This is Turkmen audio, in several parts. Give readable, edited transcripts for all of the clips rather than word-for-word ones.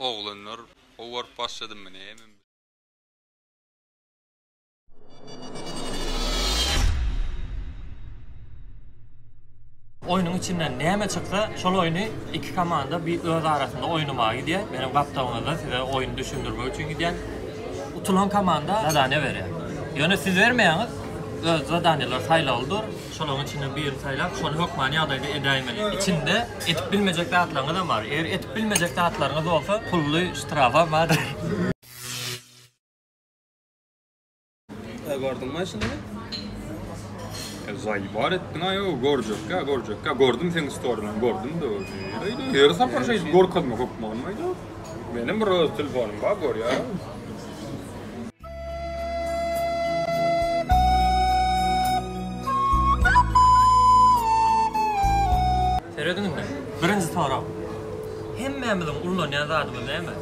Oglanlar gowy görüp başladymmy näme? Oýnuň içinden näme çyksa, şol oýny iki komanda bir öz arasynda oýnamaga gidýär. Menem gapdalyňyzda size oýny düşündirmek üçin gidýän. Utulan komanda zadaniýa berýär. Ýöne siz bermeýäňiz, öz zadaniýalar saýlawly dur. Şolaryň içinden birini saýlap, şony hökmany ýagdaýda edäýmeli. Içinde edip bilmejek zatlaryňyzam bar. Eger edip bilmejek zatlaryňyz bolsa, pully ştrafam bardyr. Gördüňmi şuny? Zaýbar etdiň aý o görjekkä görjekkä gördüm seň storyňy gördüm de. Her sapar şeýdip görkezme hökmanmy aýda. Menem bir öz telefonym bar görýär. Serediň indi. Birinji sorag. Hemmämiziň ullanýan zadymyz näme?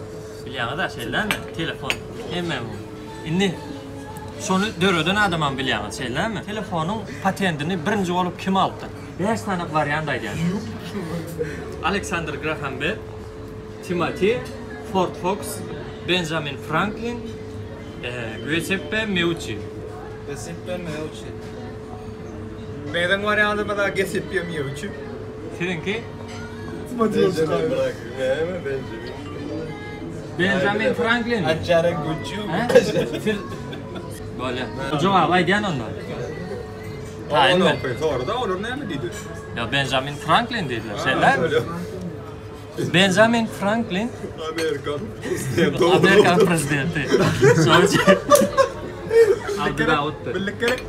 Bilýäňiz-ä şeýlemi? Telefon. Hemmämiziň. Indi şony döreden adamam bilýäňiz şeýlemi? Telefonyň patentini birinji bolup kim alypdyr? Bäş sany wariant aýdýan. Aleksandr Graham Bell, Timoti, Ford Foks, Benjamin Franklin, Guiseppe Meucci. Guiseppe Meucci. Meniň wariantym-da Guiseppe Meucci. Siziňki? Benjamin Franklin. Näme Benjamin? Benjamin Franklin. Anjara Gucci. Siz Bolýar. Jogaby aýdýan onda. Taýyn men. Sorada olar näme diýdi? Ýa Benjamin Franklin diýdiler. Şeýle. Benjamin Franklin Amerikan prezidenti. Amerikan prezidenti. Şonuň üçin Abdy Dawutdy. Birlik gerek.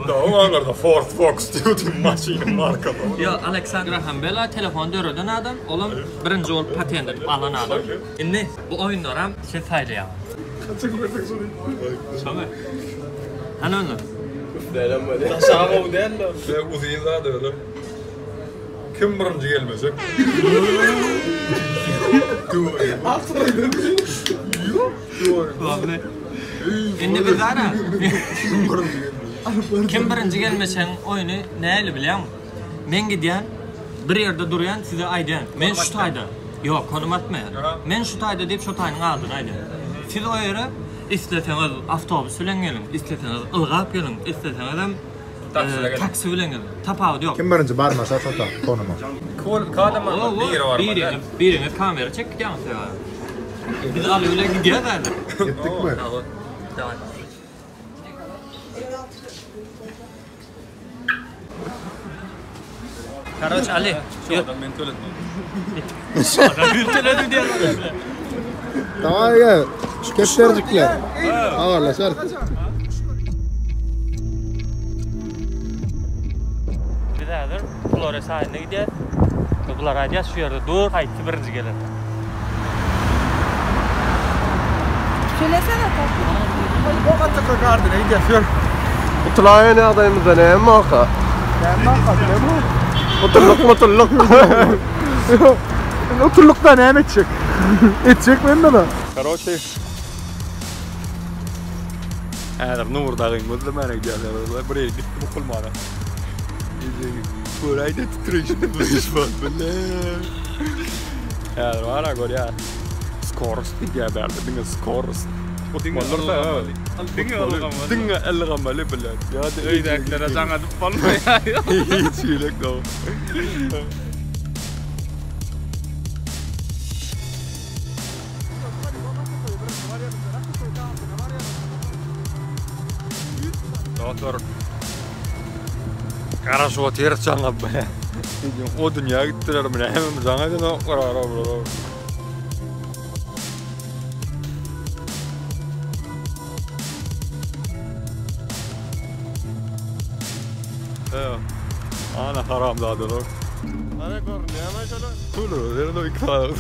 Dawut Ford Fox diýdi maşynyň markasy. Ýok, Aleksandr Graham Bell telefony döreden adam, olam birinji bolup patent edip alan adam. Indi bu oýunlaram siz saýlaýaňyz. Kaça görsek şony. Şomy? Hany onda? Üflärem bolýar. Daşaga gowy däl-de. Uzyn zat öyle. Kim birinji gelmejek? Indi biz ara. Kim birinji gelmeseň oýny näli bilýäňmi? Men gidýän, bir ýerde durýan, size aýdýan. Men şu taýda. Ýok, konum atmaýan. Men şu taýda diýip şo taýynyň adyny aýdýan. Siz o ýere isleseňiz awtobus bilen geliň, isleseňiz ylgap geliň, isleseňizem Taksi bilen gel. Tapawudy ýok. Kim birinji barmasa şo ta konuma. Iki adam barmaly, biri barmaly. Biriňiz, biriňiz kamera çekip gidýäňiz sebäbi. Biz Aly bilen gidýäs häzir. Gitdikmi? Daway. Karoç Ali. Şu adam men töledim. Şu adam men töledim diýýär. Daway gel. Şu kepderjikler. Habarlaşarys. Biz häzir Flores aýyna gidýäs. Bular aýdýar şu ýerde dur, haýsy birinji geler. Söylesene Ok atjaklar gardine gidýäs ýör. Utulaýan ýagdaýymyzda näme waka? Näme waka näme? Utuldyk mutuldyk. Indi utuldykda näme etjek? Etjek men de. Karoçi. Häzir Nur dagyň gözlemäne gidýärler. Bir ýere gitdi bukulmana. Göräýde titreýşini duýuş bar bile. Häzir bara görýär. Skorost diýýär bärde diňe skorost. Diňe Diňe ylgamaly. Diňe ylgamaly bile. Ýa-da öýdäkilere jaň edip bolmaýar. Hiç hili ýok. Dostlar garaşyp otyrys jaňa bile. O dünýä gitdiler bile. Hemem jaň edenoklar ara bular. Ana haramzadalar. Ana görünýärmi şolar? Şolar, ýene iki sany.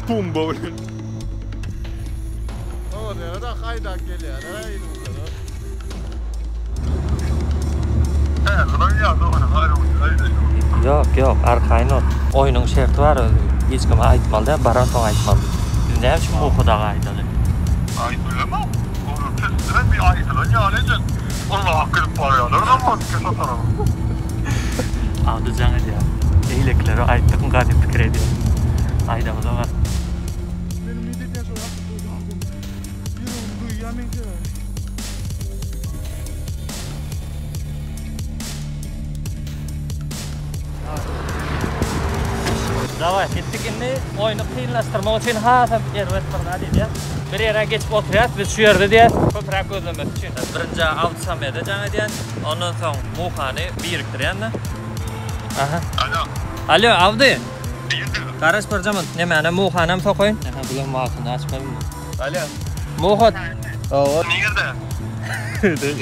Pumba bilen. Owadan-da haýdap gelýär, Ýok, ýok, arkaýyn bol. Oýnuň şerti bar özi. Hiç kime aýtmaly däl, baransoň aýtmaly. Biz näme üçin Muhy daga aýdaly? Aý bilemok. Olar sesler bir aýdylan ýaly eken. Yllap gidip barýarlar zaman şo taraba. Abdy jaň edýär. Beýlekilere aýtdykmyka diýip pikir edýär. Aýdamyzok. Daway, gitdik indi oýny kynlaşdyrmak üçin hasam erbet bir zat edýäs. Bir ýere geçip oturýas, biz şu ýerde diýýäs, köpräk gözlemesi üçin. Birinji Abdysamede jaň edýän, ondan soň Muhany birikdirýän-de. Aha. Alo. Alo, Abdy. Garaş bir zaman, nemäne Muhanam sokaýyn. Aha, bular wagtynda açmadym. Alo. Muha. Hawa. Nirde?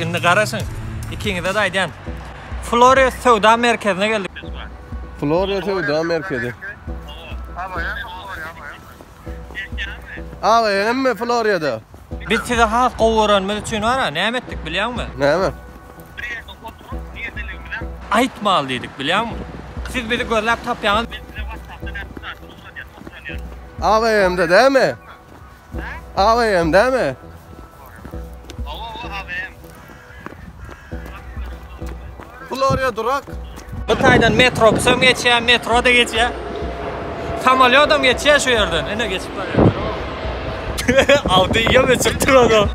Indi garaşyň. Ikiňize-de aýdýan. Floriýa söwda merkezine geldik. Floriýa söwda merkezi. Aga hemme Floriýada. Biz sizi has gowy görenimiz üçin bar-a, näme etdik bilýäňmi? Näme? Aýtmaly diýdik bilýäňmi? Siz bizi gözläp tapýaňyz. AVM-de dämi? AVM dämi? Floriýa durak. Bu taýdan metrobusam geçýär, metro-da geçýär. Samolýodam geçýär şu ýerden. Ine geçip barýar. Alty ýem öçüp durada.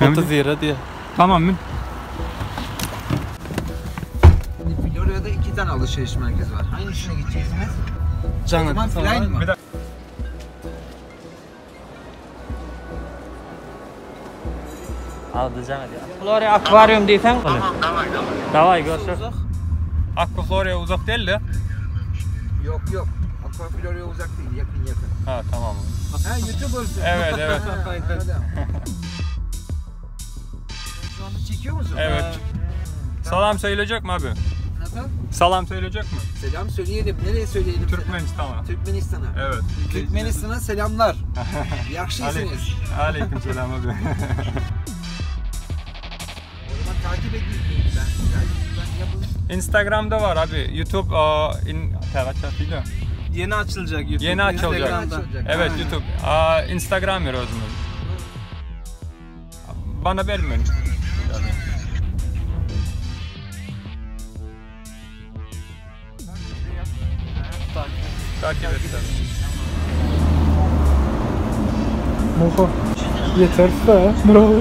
31'e diýe. Tamam mı? Florya'da iki tane alışveriş merkezi var. Hangisine gideceksiniz? Jaň O zaman Flying mı? Aldy jaň edýär. Floriýa akvarium diýseň. Tamam, daway, daway. Daway görüşürüz. Aqua Floria uzak değil de. Yok yok. Aqua Florya uzak değil. Yakın yakın. Ha tamam. Ha YouTuber'sın. Evet, evet. Ha, anladım. Şu anda çekiyor musun? Evet. Salam söyleyecek mi abi? Nasıl? Salam söyleyecek mi? Selam söyleyelim. Nereye söyleyelim? selam? Türkmenistan'a. Türkmenistan'a. Evet. Türkmenistan'a selamlar. Yakşısınız. Aleyküm selam abi. O zaman takip edeyim ben. Ben yapın. Instagram'da var abi. YouTube aa, in Teraçatıyla. Yeni açılacak YouTube. Yeni açılacak. Instagram'da. Açılacak. Evet Ha. YouTube. Aa, Instagram yer özümüz. Bana vermeyin. Takip et. Muha. Yeter be. Bravo.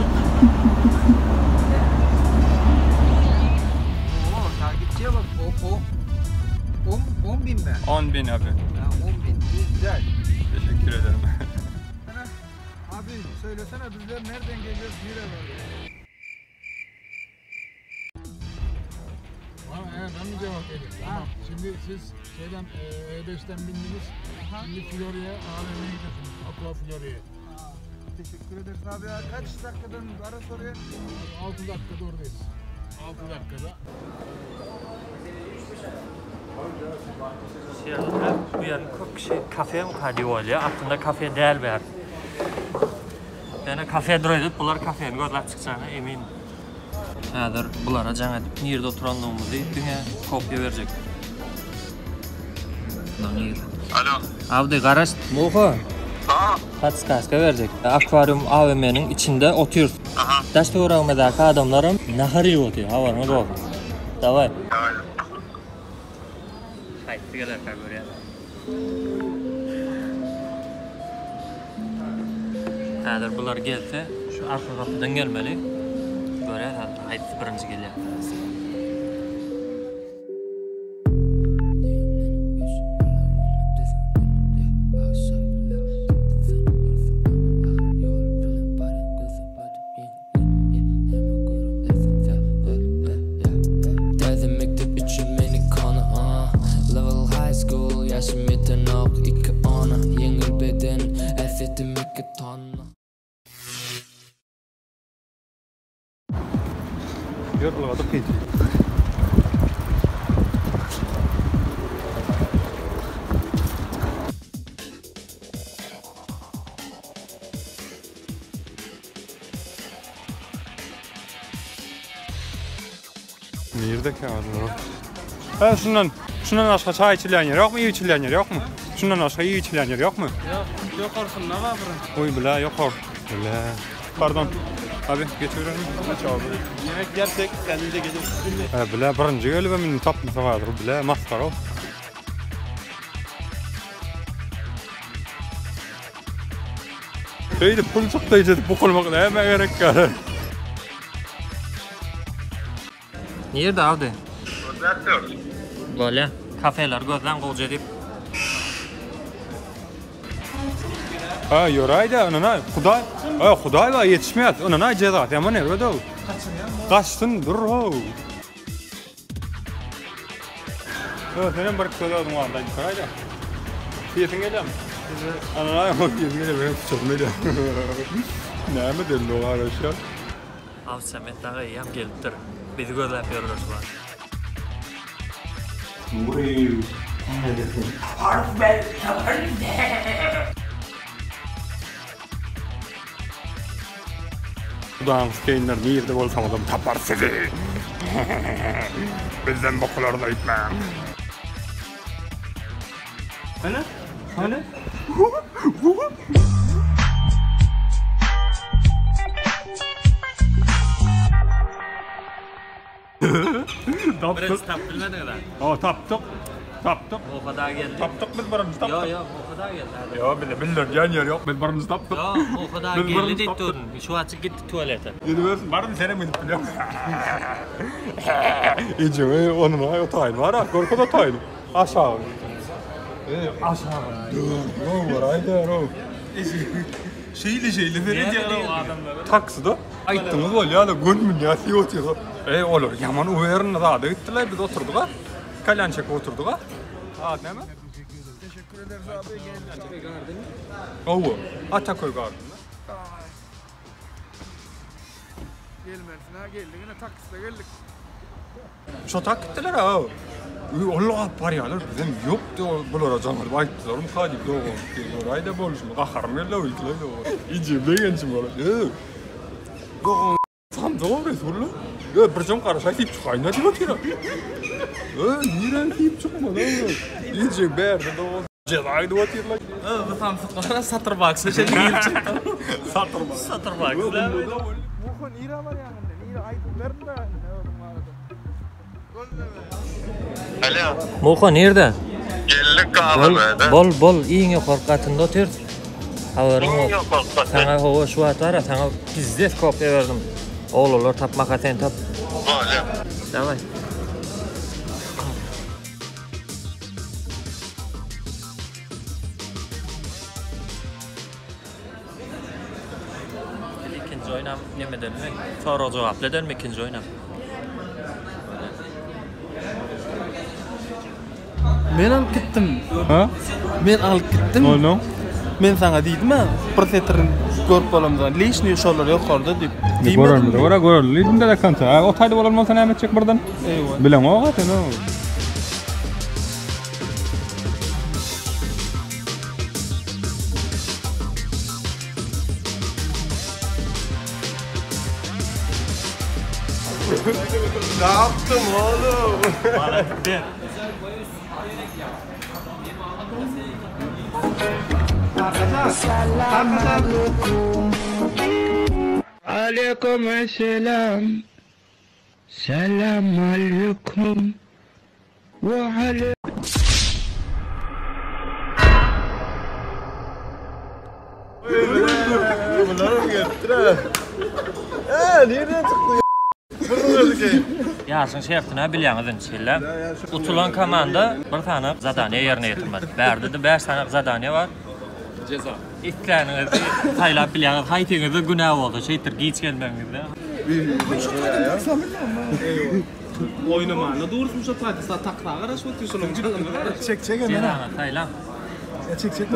Oo, takipçiye bak. O, o. 10, 10 bin mi? 10 bin abi. Ha, 10 bin. İyi güzel. Teşekkür ederim. Abi söylesene bizler nereden geliyoruz? Nereye varıyoruz? Tamam, he, ben mi cevap vereyim? Tamam. Şimdi siz şeyden e, E5'ten bindiniz. Şimdi Florya'ya AVM'ye gidiyorsunuz. Aqua Florya'ya. Teşekkür ederiz abi. ya. Kaç dakikadan ara soruya? 6 dakikada oradayız. 6 dakikada. Şu ýerde oturyp, bu ýeriň köp kişi kafe mi diýip bolýar. Aslynda kafe däl bär. Ýöne kafe dur edip bular kafeni gözläp çykjagyna emin. Häzir bulara jaň edip nirde oturandygymyzy diňe kopýa berjek. Nirde? Alo. Abdy garaş. Muha. Ha. Podskaska berjek. Akvarium AVM-niň içinde otyr. Aha. Daş töweregimizdäki adamlaram nahar iýip otyr. Habaryňyz bolsun. Daway. Daway. Haýsy gelerkä görýäs. Häzir bular gelse, şu arka gapydan gelmeli. Görýäs häzir haýsy birinji gelýär. Täze mektep üçin meni kona ah. Level high school ýaşym ýetenok iki ona Ýeňil beden äsetim iki tonna Ýörülgadyk hiç. Nirde kârlı? Ha şundan, şundan başga çay içilýän ýer ýokmy, iýip içilýän ýer ýokmy? Şundan başga iýip içilýän ýer ýokmy? Yok. Yok orsun var bura. Oý bile ýok or. Bile. Pardon. Abi geçiverelim. Geç abi. Yemek yersek kendimize geliriz. Ha bile birinji gelip men tapmasa bardyr bile maskara. Beýdip pul çykdaýjy edip bukulmak nämä gerek ýa? Nirde Abdy? Gözläp ýörüs. Bolýa. Kafeleri gözläň gowja edip. Ha, ýöräýdä, ynanaý. Hudaý, ha, Hudaý bar, ýetişmeýär. Ynanaý jezasy ýaman erbet-ow. Gaçsyn, dur-ow. Ýok, senem bir söz özüň barada aýdyp beraýda. Diýesiň gelýärmi? Ynanaý, diýesiň gelýär, menem tuçasym gelýär. Näme delil garaşýar? Abdysamet dagy eýýäm gelipdir. Bizi gözläp ýörler şu wagt. Nury. Hudaň skeýinler nirde bolsaňyzam tapar sizi. Bizden bokularys öýtmäň. Hany? Hany? Tapdyk. Tap bilmediňiz ha? O tapdyk. Tapdyk. Muha da geldi. Tapdyk biz birinji tapdyk. Ýok, ýok, Muha da geldi. Ýok, bize bildirýän ýeri ýok. Biz birinji tapdyk. Ýok, Muha da geldi diýip durdum. Şu wagt gitdi tualete. Gidibersin, baryn senem gidip bilýän. Ejeňe onuň aý otaýyn bar, görkez otaýyn. Aşagy. Eý, aşagy. Dur, bar aýdar o. Şeýle şeýle seredýär o adamlara. Taksida aýtdyňyz bolýar-da, göni münýär diýip otyrsa. Eý, olar ýaman uwerny zada gitdiler, biz oturdyk-a. Kalýan çekip oturdyk-a. Ady näme? Teşekkür ederiz abi. Geldik. Hawa, Ataköý Garden. Gelmelisin ha geldik ine takside geldik. Şo tak gitdiler ha. Ulla alyp barýarlar bizem ýok diýip bulara jaň edip aýtdylarmyka diýip dogan diýip göräýdä boluşyny gaharym geldi o ilkiler dogan. Ejem begenjim bolar. Dogan samsyk Resulla. Ö bir jom garaşaý diýip çykaýyn diýip otyr. Ö nirän diýip çykmaly. Ejem bärde dogan. Jeza gidip otyrlar. Bu samsyklara Satyrbox-a çenli girip çykdy. Satyrbox. Satyrbox. Muho nirä barýaň indi? Nirä aýdyp berin-de indi özüň barada. Alo. Muho nirde? Geldik galyberdi. Bol, bol, iň ýokarky gatynda otyrys. Habaryň Iň ýok. ýokarky gatda. Saňa hawa şu wagt bar-a, saňa pizdes kofe berdim. Oglanlar tapmaka sen tap. Bolýa. Daway. Biz ikinji oýnam neme edelmi? Sorag jogaply edelmi ikinji oýnam? Men alyp gitdim. Ha? Men alyp gitdim. Onuň? Men saňa diýdim-ä, bir setirini görüp bolamda, lişniý şolar ýokarda diýip. Diýmedim. Göremizde görä göreli diýdim de konta. Ha, o taýda bolan bolsa näme etjek birden? Eýwa. Bileňok-a sen o. Ne yaptım oğlum? Aleyküm selam. Selam aleyküm. Ve ale Bunlar gelipdir ha. Ee, nereden çıktı? Ýaryşyň şertini bilýäňiz indi şeýle. Utulan komanda bir sany zadaniýa ýerine ýetirmeli. Bärde-de 5 sany zadaniýa bar. Jeza. Isläniňizi saýlap bilýäňiz. Haýsyňyzda günä bolsa, şeýtdir giç gelmegiňizde. Oýnamanda dursun şo taýda sa taksa garaşyp otyr şolaň janyna. Çek çek hemen. Jezany saýlaň. Çek çek.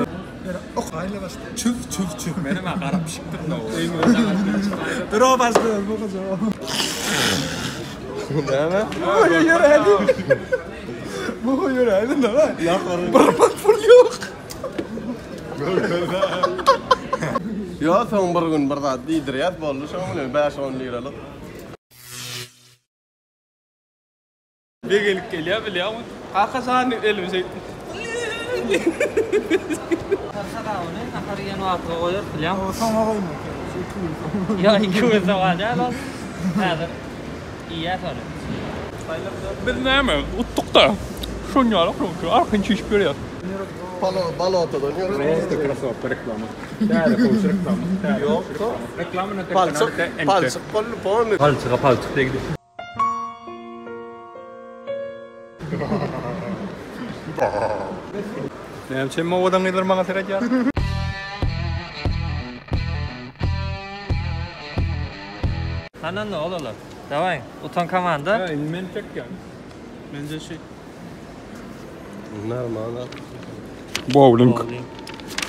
Ok aýla başla. Çüf çüf çüf. Menem ha gara pişikdir no. Dur o başla. Bu kız Näme? Bu ýöräýdi. Bu ýöräýdi da. Bir pat pul ýok. Ýa soň bir gün bir zat diýdirýär boldy şoň bilen 5-10 liralyk. Begenip gelýär bilýärmi? Kaka jany elimi şeýtdim. Ony nahar iýen wagtyňa goýarys bilýäňmi? Soňa goýma. Ýa iki gün soňa däl ol. Häzir iýýäs ony. Biz näme? Utduk da. Şonýalak şoň arkaýyn çişip berýär. Balotadan ýöretdi. Krasowka reklama. Täze kowuş reklama. Ýok. Reklama Palçyk, palçyk boldy, polny. Palçyga palçyk degdi. Näme üçin owadan gyzlar maňa seredýär? Hananda olalar. Daway, utan komanda. Ha, indi men çekýän. Bence şu. Normal. Bowling.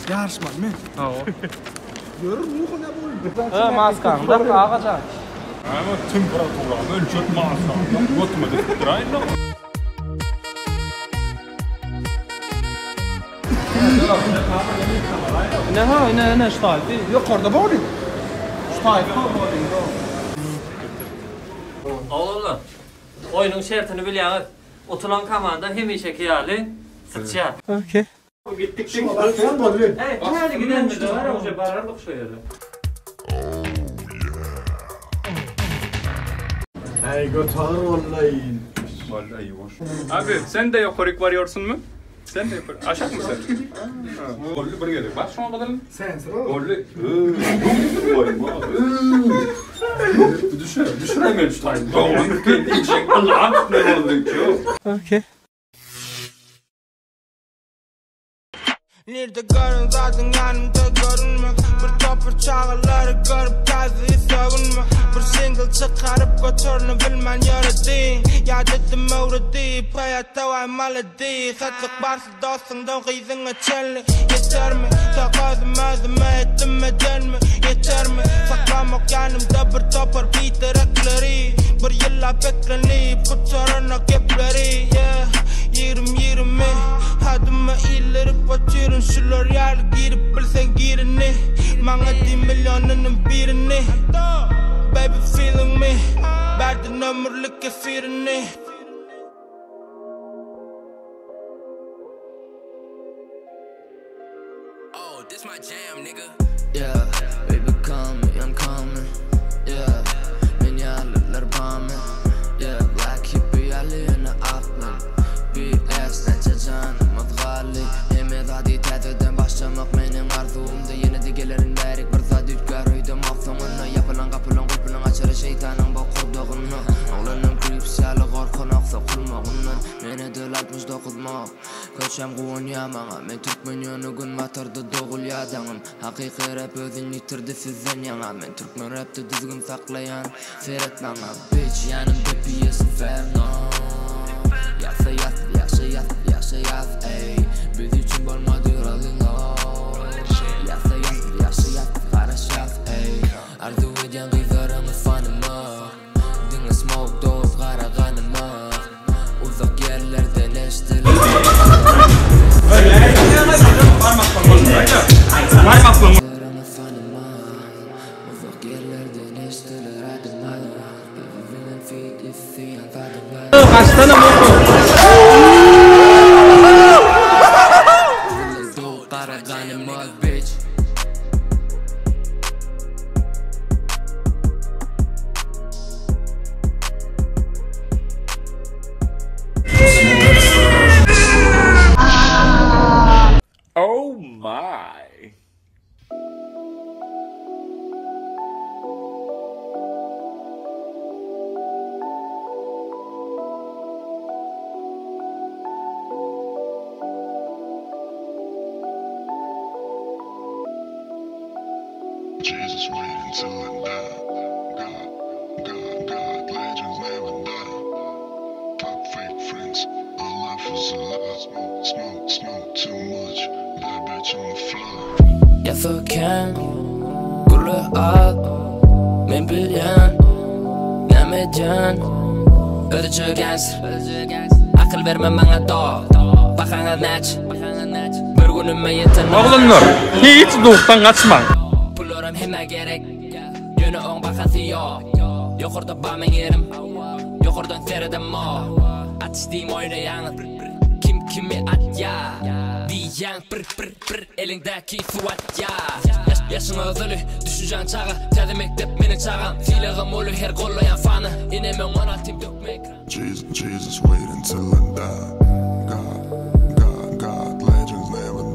Yarışmaly men. Hawa. Görür muhu ne boldy? Ha maskaň da agajan. Ama temperaturany ölçüp maskany götüme dykyp duraýyn da. Ne ha ne ne şu taýpy. Ýokarda bowling. Şu taýpy bowling. Oglanlar, oýnuň şertini bilýäňiz. Utulan komanda hemişeki ýaly syçýar. Okey. Sen boldy. Ey, täze gidenimizde var, uje barardyk şu ýere. Ey götar vallahi. Vallahi boş. Abi sen de yukarı varıyorsun mu? Sen de yukarı. Aşağı mı sen? Golly bir gezek. Bak şuna bakalım. Sensin o. Golly. Düşür, düşüremem şu tane. Doğru. Diyecek. Allah ne oldu ki? Okey. Nirde görün zaten yanımda görünme Bir topar çağaları görüp taze savunma Bir single çıkarıp götürünü bilmen yöredi Ya dedim öğredi Hayatta var maledi Satlık varsa dostundan kızına çelli Yeter mi? Takazım özüme ettim eder mi? Yeter mi? Saklamak yanımda bir topar biterekleri Bir yılla beklenip kurtarana gepleri Yeah 20-20 Adıma ileri batırın şular ýaly girip bilsen girini Maňa di milyonunun birini Baby feeling me Berdin ömürlük efirini Yeah, baby call me, I'm coming. Yeah, men ýalylar barmy? Yeah, black hippie ýaly ýene akmyn. BS näçe janymyz galdy. Hemme zady täzeden başlamak meniň arzuwymda. Ýene-de gelerin bärik bir zat üýtgär öýdemok. Soňunda ýapylan gapylaň gulpunyň açary şeýtanyň bokurdagynda. Oglanam Crips ýaly gorkanok sokulmagyndan. Mene döl 69 mob. Köçem guwanýar maňa. Men türkmen ýöne gün batarda dogulýar daňym. Hakyky rap özün ýitirdi sizden ýaňa. Men türkmen rapde düzgün saklaýan. Seret maňa bitch ýanymda PS Inferno. Ýatsa ýat, ýagşy ýat, ýagşy ýat ey. Biz üçin bolmady rolling low. Ýatsa ýat, ýagşy ýat, garaş ýat ey. Arzuw edýän gyzlarymy fanyma. Diňe smoke dope gara ganyma. Uzak ýerlerden eşdiler. Gyzlarymy fanyma. Uzak ýerlerden eşdiler adyma. Baby bilen feed isleýän zadyma. Kaçtana mı? Dope gara ganyma bitch. Oh my. Jesus wait until I die. God, God, God, legends never die. Fuck fake friends, our life is a lie. Smoke, smoke, smoke too much. Bad bitch on the floor. Ýasa kän, gürle at, men bilýän, näme edýän? Özüçe gänsir, akyl berme maňa dog, bahaňa näç, bir günüme ýeten Oglanlar, hiç duhdan gaçmaň. Pullaram hemme gerek, ýöne oň bahasy ýok. Ýokarda ba men ýerim, ýokardan seredem o. Atyş diýim oýnaýaňyz, kim kimi atýa. Diýýäň bir bir bir eliňdäki suw atýa. Ýaşyň özüli, düşünjäň çaga, täze mekdep meniň çagam. Sylagym uly her gollaýan fany, inemeň 16 dökme ekran. Jesus, Jesus, wait until I die. God, God, God, legends never.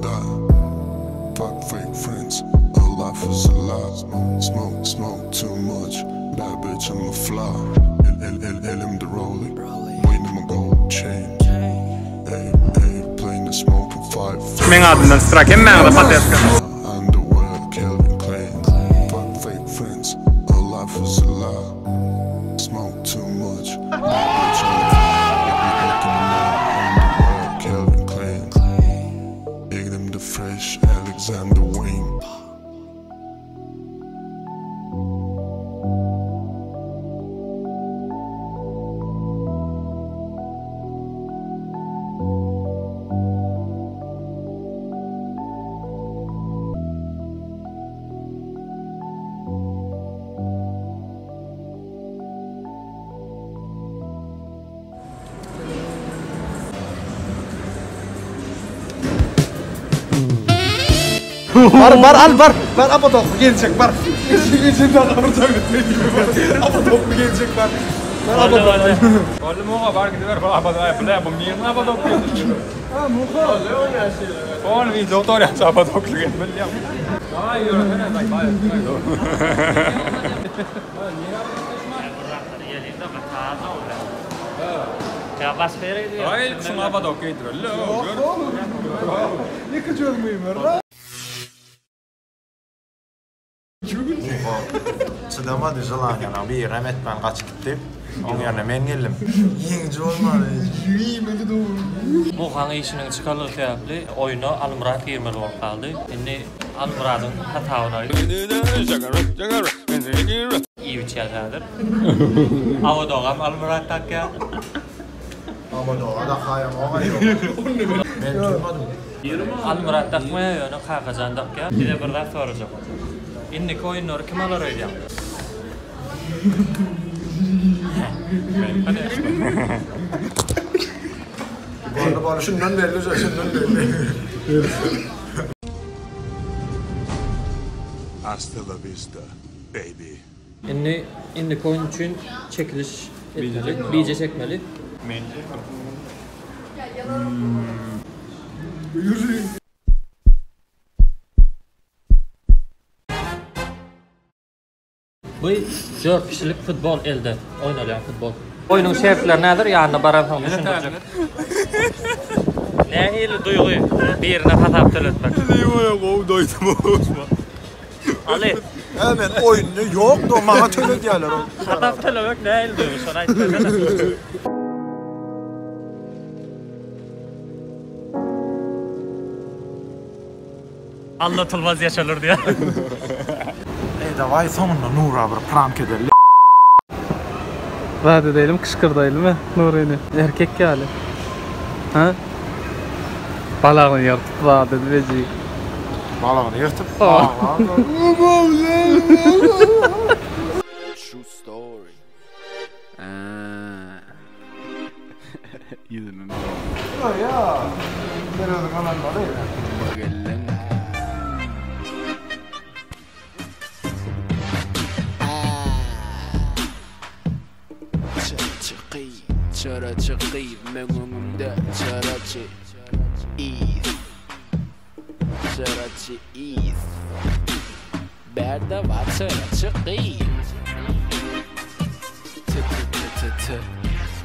fake friends. A life is a lie. Smoke, smoke too much. Bad bitch, I'm a fly. El, el, el, elimde Rollie. Boýnuma gold chain. Ey, ey, plane smoking five. Meň adymdan strak hemmäňize podeska. Underwear, Calvin Klein. Fuck fake friends. A life is a lie. Smoke too much. Bad bitch, I'm a Underwear, Calvin Klein. Egnimde fresh Alexander Wang. Bar bar al bar. Bar apa toply geljek bar. Ejem daga bir jaň etmeli. Apa toply geljek bar. Bar apa toply. Boldy muňa bar gidiber bu apa bile bu nirden apa toply geljek. Ha muha. Ol video otorýan apa toply gelmeli. Aý ýöresene daý baý. Ya başga ýere gidýär. Aý şuňa apa toply geýdireli. Ýeke çözmeýin bar. Çydamady želaniýanyň birem etmän gaçyp gitdi. Oň ýerine men geldim. Ýeňiji bolmady. Ýüýmeli dogry. Muhaň işiniň çykanlygy sebäpli oýuna Almyrat girmeli bolup galdy. Indi Almyradyň hasabyna iýip içýär häzir. Awodogam Almyrat dakýar. Awadoga dakaýamok aý. Men turmadym. Almyrat dakmaýar ýöne Kakajan dakýar. Size bir zat sorajak. Indiki oýunlary kim alar öýdýäň? Boldy boldy şundan belli şundan belli. Hasta la vista, baby. Indi indiki oýun üçin çekiliş etmeli, bije çekmeli. Bu 4 kişilik futbol elde oýnalýan futbol. Oýnuň şertleri nädir? Ýanyna baransoň düşündirjek. Nähili duýgy birine hasap töletmek? Gowy doýdum oguzma. Ali, Hä men oýunda ýokdy maňa töledýärler ol. hasap tölemek nähili duýgy? Şony aýdyp bersene. Aldatylmaz ýaşalar diýýär. Ey daway soňunda Nura bir prank edeli. Zat edeýlim, kyşgyrdaýlymy Nuryny? Erkek ýaly. Ha? Balagyny ýyrtyp zat edip eji. Balagyny ýyrtyp. True story. Ýa. Sen özüň alanlary. Çyraçy çyraçy gyz meň öňümde çyraçy yz Çyraçy yz Bärde bar çyraçy gyz T t t t t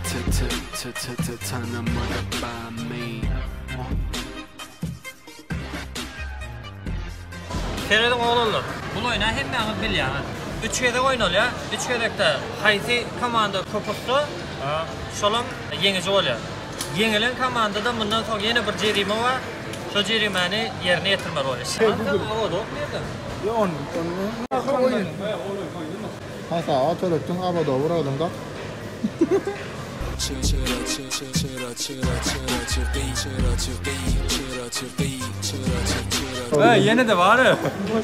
t t t t t Tanamadyk barmy? Serediň oglanlar. Bul oýna hemmäňiz bilýäňiz. Üç gezek oýnalýar. Üç gezekde haýsy komanda köp utsa, şolam ýeňiji bolýar. Ýeňilen komandada mundan soň ýene bir jerime bar. Şo jerimäni ýerine ýetirmeli bolýar. Awodok nirden? Hasaba töletdiň abada vuradyň da. Hey ýene de bar.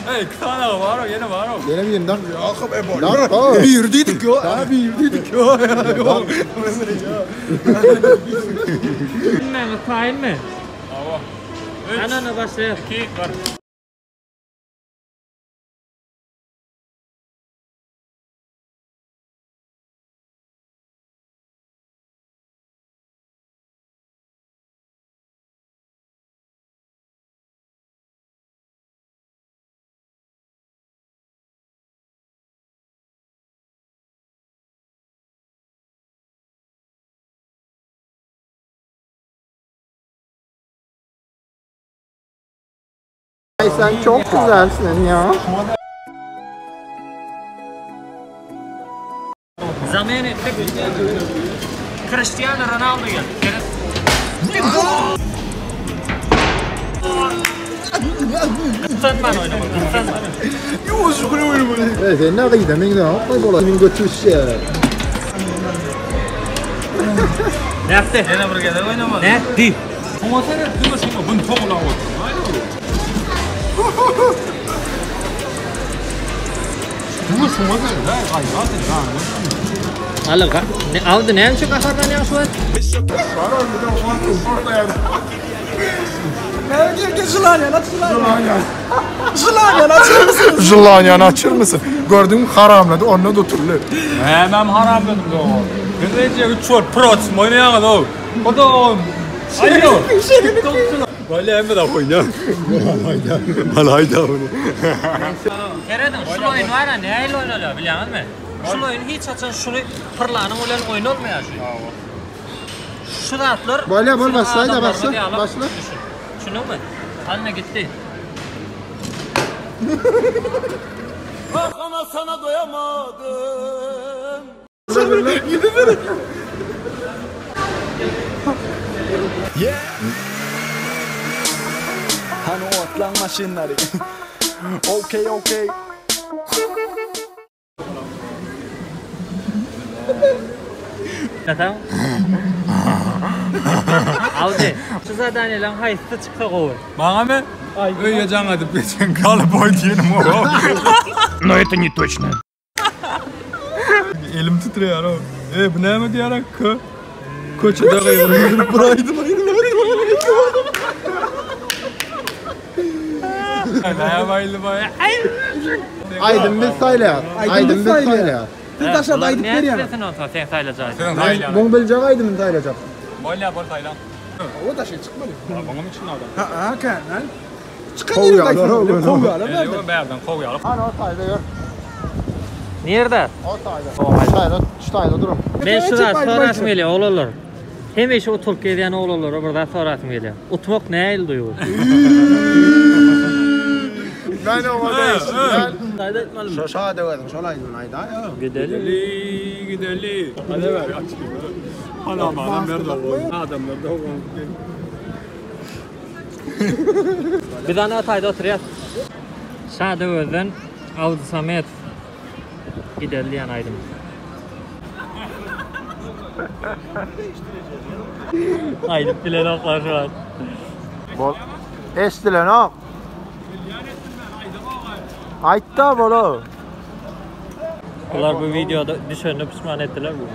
Hey iki sany bar, ýene bar. Ýene birini dak. Ýok, e bolýar. Bir diýdik ýo. Ha bir diýdik ýo. Ýok. Hemmäňiz taýynmy? Hawa. Ana ana başlaýas. 2 1. Ay sen çok güzelsin ya. Zamen etdik. Cristiano Ronaldo geldi. Seret. Gyssanman oýnama, gyssanman. Ey sen nerede gidemin gidelim. Hoppa bola. Kimin götürüşü. Nätdi? Ýene bir gezek oýnamaly. Nätdi? Oňa seret, diňe şuňa gün togalap otyr. Diňe şuňa seret, aý, gaýrat et, janyňa Aly, ne aldy, näme üçin gaharlanýaň şu wagt? Jylanyany açyr mısın? Gördün mü haramladı onunla da oturdu. Nämem haramladym dogan. Biz eje üç bolup proçmy oýnaýaňyz ow. O dogan. Aýo. Wala hemme de oýna. Bala aýda bunu. Serediň, şul oýun bar-a, nähili oýnalýar bilýäňizmi? Şul oýun hiç haçan şuny pyrlanyň bilen oýnalmaýar şu. Şu zatlar Bolýa, bol, siziň başlaý-da, adamlaryňyz başla, ýaly başla. düşün. Düşündiňmi? Alna gitdi. Hany otlaň maşynlary. Okey okey. Näsaň? Aldy. Şu zadaniýalaryň haýsysy çyksa gowy? Maňamy? Öýe jaň edip geçen galyp oý diýenim o. No это не точно. Elim titreýär o. E bu näme diýýär kö? Köçede gygyryp bir aýdym aýdym aýdym. Näme aýdym aý? Aýdym biz saýlaýar. Aýdym biz saýlaýar. Siz daşarda aýdyp berýäňiz. Nätsin onsoň sen saýlajaýyň. Muň biljek aýdymyny saýlajak. Bolýa bol saýla. O da şey çykmaly. Muňam içinde adam. Ha ha kan. Çykan ýerinde aýtmaly. Kowýarlar bärden. Ýok bärden kowýarlar. Hany o taýda ýör. Nirde? O taýda. Şu taýda, şu taýda duruň. Men şu zat sorasym gelýär oglanlar. Hemişe utulyp gezýän oglanlara bir zat sorasym gelýär. Utmak nähili duýgy? Men oňa degişli däl. Aýda aýtmalymy? Şo şa döwediň şol aýdymyny aýdaý. Gideli. Gideli. Hadi ver aç. Anam anam nerede o? Adamlar da o. Biz ana taýda oturýas. Şadöwezden Awdy Sametow Gideli diýen aýdym. Aýdyp bilenoklar şu wagt. Bol. Eşdilenok. Aýtda bolo. Bular bu wideoda düşenine pişman etdiler bu.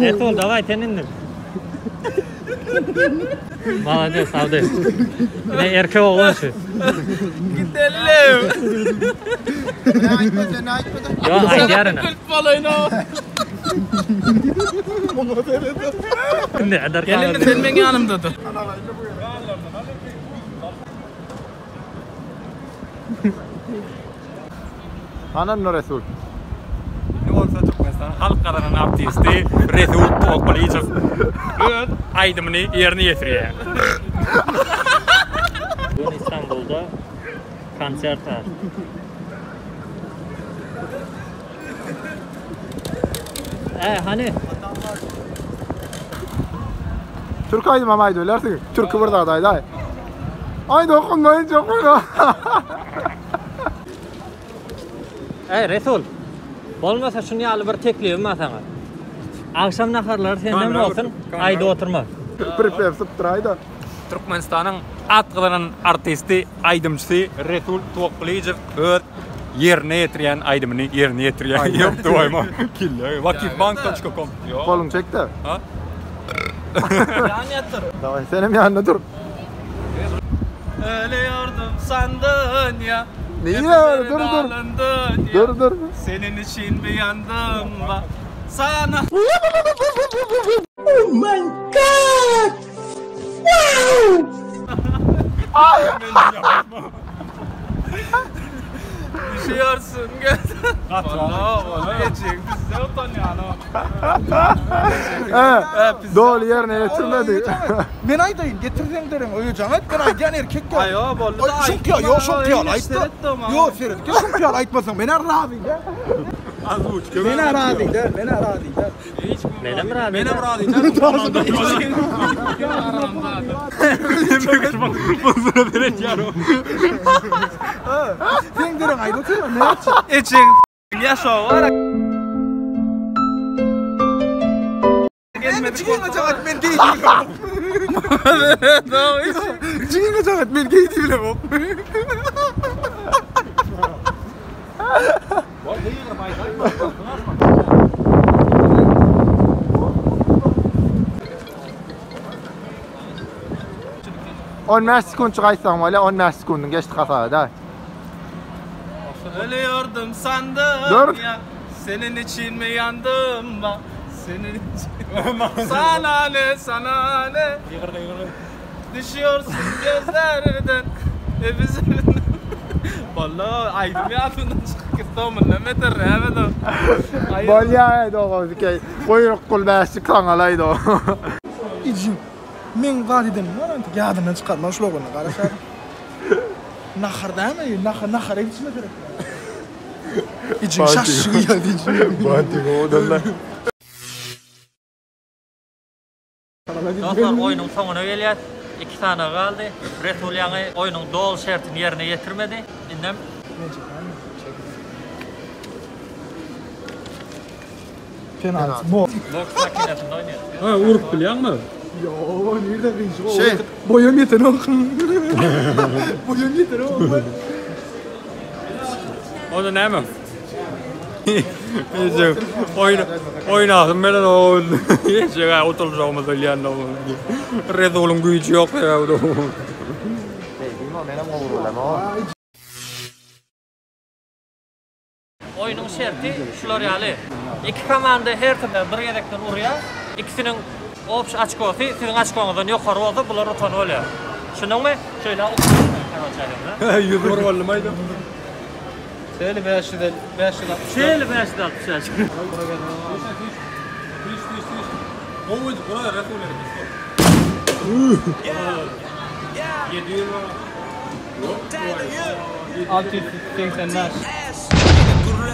Resul daway sen indi. Malades Abdy. Ne erkek oglan şu. Gidelim. Ne aýtmady, ne aýtmady? Ýok aýdýaryn. Indi eder Gel indi sen meň ýanymda dur. Hanan Resul. Indi bolsa Türkmenistanyň halk gazanan artisti Resul Tokmalyjow öz aýdymyny ýerine ýetirýär. Bugün Istanbulda konsert bar. E hany? Türk aýdymam aýdyp bilersiň. Türki bir zat aýdaý. Aý dokunmaýyn çok fena. Eý Resul. Bolmasa şuny ýaly bir teklibim bar saňa. Agşam naharlary senden bolsun, aýdyp oturma. Pripew sypdyraýda. Türkmenistanyň at gazanan artisti, aýdymçysy Resul Tuwakgylyjow öz ýerine ýetirýän aýdymyny ýerine ýetirýär. Ýok doýma. Kille. Vakifbank.com. Goluň çekde. Ýan ýatyr. Daway senem ýanynda dur. Ölüyordum sandın ya. Niye? Dur dur. Dur dur. Senin için bir yandım bak. Sana. Oh my god! Wow! Düşüyorsun gözden. Vallahi vallahi geçecek. Biz de utanıyoruz. He, doly ýerine ýetirmedi. Men aýdaýyn, getir seň dereň, öýe jaň et, men aýdýan erkek ýaly. Aýo, boldy da Şuňky ýaly, ýok şuňky ýaly aýtda. Ýok, seret, şuňky ýaly aýtmasaň, men-ä razy däl. Men-ä razy däl, men-ä razy däl. Menem razy. Menem razy däl. Seň dereň aýdyp otur, näçe? Ejeň ýaşawy bar. Men jigiňe jaň et, men geý diýip. Jigiňe jaň et, men geý diýip. On bäş sekuntjyk aýtsaň bolýar, on bäş sekundyň geçdi hasaba da. Ölüyordum sandım Dur. ya. Senin için mi yandım bak. Senin için. sana ne sana ne. Düşüyorsun gözlerden. E bizim. Vallahi aýdym ýadymdan çykyp gitdi o mundan beter näme o. Bolýar dogan dikey. Guýruk gul bäşjik saňalaýdy o. Ijim. Meň zat edenim bar entek ýadymdan çykarman şul oglandan garaşaryn. Nahar dämi? Nahar nahara gitişime gerek. Ijim şaşşygy ýa ijim. Bantik owadanlar. Dostlar oýnuň soňuna gelýäs. Iki sany galdy. Resul ýaňy oýnuň doly şertini ýerine ýetirmedi. Indem Penalty. Bo. Boks makinesinde oýnaýar. Ha, urup bilýäňmi? Ýo, nirde kynçyk? Şey. Boýum ýetenok. Boýum ýetenok. Onda näme? Eje, oýna, oýnasyn bilen o. Eje, otuljagymyz bilýän Resulyň güýji ýok sebäbi. Menem gowrulam. Oýnuň şerti şular ýaly. Iki komanda her bir gezekden urýar. Ikisiniň obşi oçkosy siziň oçkoňyzdan ýokary bolsa, bular utan bolýar. Şunuňmy? Şeýle 101 boldum aýdym. Şeýle 550 560. Şeýle 560. Gowy, gura Resul erkek. 700 685. 726.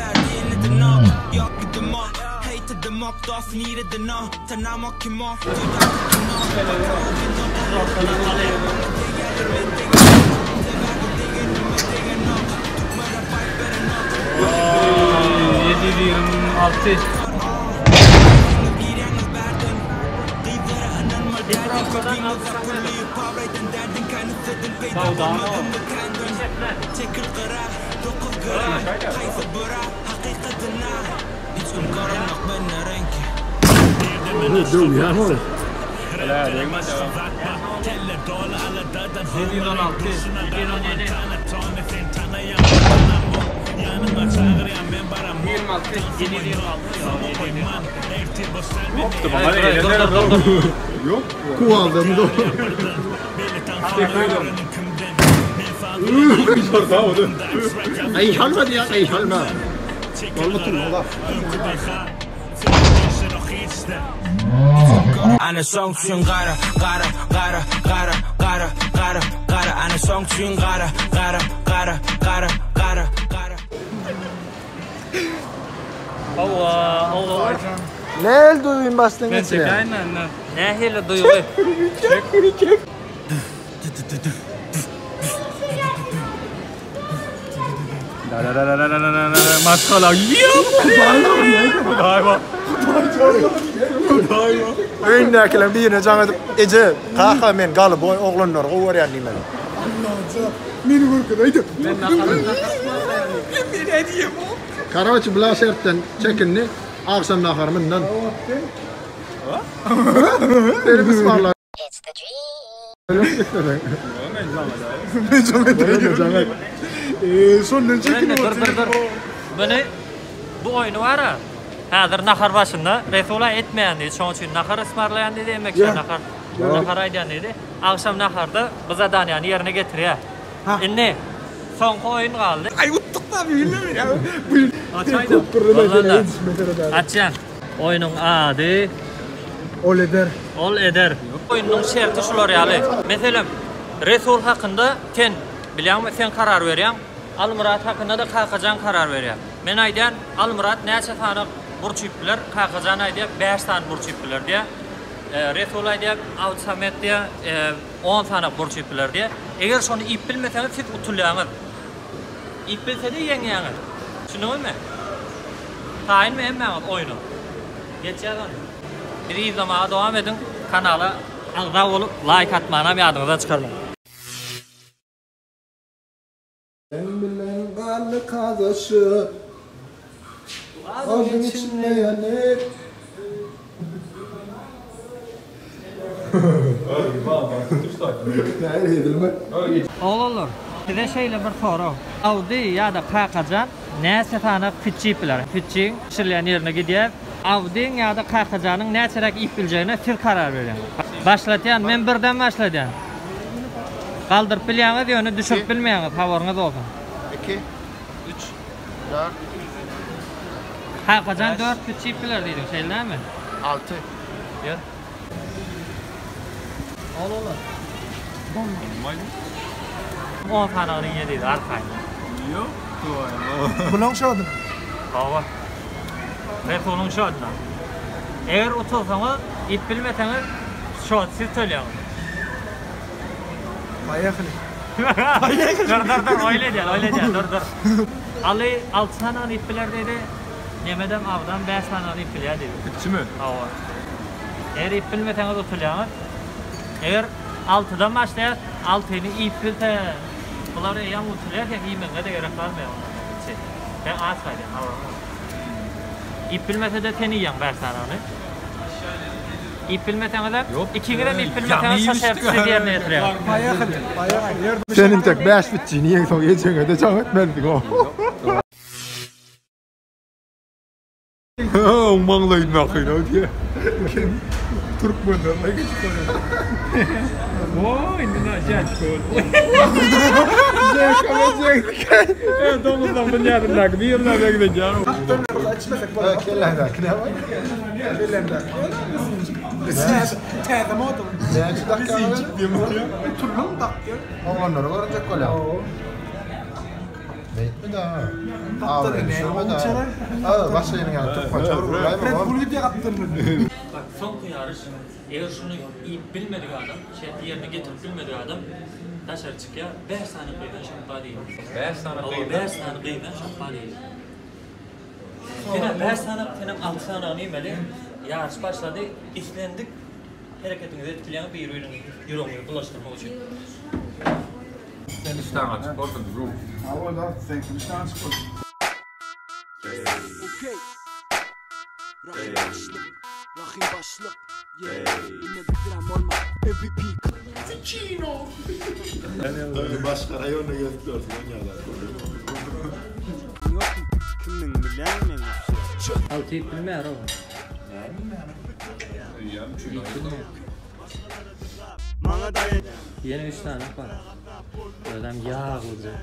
Döwýän ol. 726. Kuwaldamy do. Gaýşalma diýýär, gaýşalma. Bolma turma. Ana soň üçin gara, gara, gara, gara, gara, gara, gara. Ana soň üçin gara, gara, gara, gara, gara, gara. Hawa, hawa. Näl duýgyny başdan Men geçirýär? çekäýin indi. Nähili duýgy? Maşgala. Hudaý bak. Hudaý bak. Öýündäkileriň birine jaň edip, "Eje, kaka men galyboý oglanlary gowy görýän" diýmeli. Meni görkez aýdy. Men nädýem? Karoçi bular şertden çekindi. Agşam nahary mundan. Seni bismarlar. men jaň edäýin. Men jaň edäýin. Jaň et. Eee, şondan çekinip Dur dur dur. Muny bu oýny bar-a. Häzir nahar başynda Resula etmeýän diýdi. Şonuň üçin nahar ysmarlaýan diýdi, emekçä nahar. Nahar aýdýan diýdi. Agşam naharda bu zadaniýany ýerine getirýär. Indi soňky oýun galdy. Aý utduk da bilmem ya. Bu Açaýdym. Açýan. Oýnuň ady Ol eder. Ol eder. Oýnuň şerti şular ýaly. Meselem, Resul hakynda sen bilýäňmi, sen karar berýäň. Almyrat hakynda-da Kakajan karar berýär. Men aýdýan, Almyrat näçe sany burç iýip biler? Kakajan aýdýar, bäş sany burç iýip biler diýýär. Resul aýdýar, Abdysamet diýýär, on sany burç iýip biler diýýär. Eger şony iýip bilmeseňiz, siz utulýaňyz. Iýip bilse-de ýeňýäňiz. Düşündiňizmi? Taýynmy hemmäňiz oýna? Geçýäs onda. Bizi yzlamaga dowam ediň. Kanala agza bolup, laýk atmanam ýadyňyzdan çykarmaň. Sen bilen galdyk azaşyp. Oduň içinde ýanyp. Oglanlar, size şeýle bir sorag. Awdy ýa-da Kakajan näçe sany pitji iýip biler? Pitjiň bişirilýän ýerine gidýäs. Awdyň ýa-da Kakajanyň näçeräk iýip biljegine siz karar berýäňiz. Başlatýan, men birden başladýan. Galdyryp bilýäňiz, ýöne düşürip bilmeýäňiz, habaryňyz bolsun. Iki, üç, dört. Kakajan dört pitji iýip biler diýdiň, şeýle dälmi? Alty. Ýör. Ol olar. On sanagyny iýe diýdi arkaýyn. Ýok, Bulaň şodyna. Hawa. Resulyň şodyna. Eger utulsaňyz, iýip bilmeseňiz, şody siz tölýäňiz. Poýehali. Dur, dur, dur, oýla edýän, oýla edýän, dur, dur. Aly alty sanagyny iýip biler diýdi. Nemedem Abdam bäş sanagyny iýip bilýär diýdi. Pitçimi? Hawa. Eger iýip bilmeseňiz utulýaňyz. Eger altydan başlaýas, altyny iýip bilse, bular eýýäm utulýar, sen iýmegiňe-de gerek galmaýar ondan soň pitçi. Sen aç gaýdýaň, habaryň bolsun. Iýip bilmese-de sen iýýäň bäş sanagyny. Iýip bilmeseňizem, ikiňizem iýip bilmeseňiz şo şerti siz ýerine ýetirýäňiz. Poýehali, poýehali. Sen intek bäş pitçini iýeňsoň ejeňe-de jaň etmezdiň o. Oň maňlaýyndaky no diýe. Kim? Türkmenler ne geçip barýar. Oý, indi na jäk bol. E, doňuzlaň dünýäsindäki birine meňzedýär. Kelläňdäki näme? Kelläňdäki. Täze moda. Näçe dakýaň? Tullum dakýar. Oglanlara görünjek bolýar. Beýtme da. Başga ýeriň ýaly türkmençe bir gürläýme. Red Bull gidýär gapdalyndan. Bak soňky ýaryş eger şuny iýip bilmedik adam, şerti ýerine getirip bilmedik adam daşary çykýar, bäş sany gyzdan şapba diýýär. Bäş sany gyzdan? Bäş sany gyzdan şapba diýýär. Senem bäş sany, senem alty sanyny iýmeli. Ýaryş başlady, islendik hereketiňizi edip bilýäňiz biri-biriňiziň ýüregiňizi bulaşdyrmak üçin. Sen işdäň açyk bolsun, Ruh. Hawa da, seňki işdäň açyk bolsun. Başga raýonda gezip ýörsün onýalar. Alty iýip bilmeýär o. Ýene üç sany bar. Özem ýaglyja.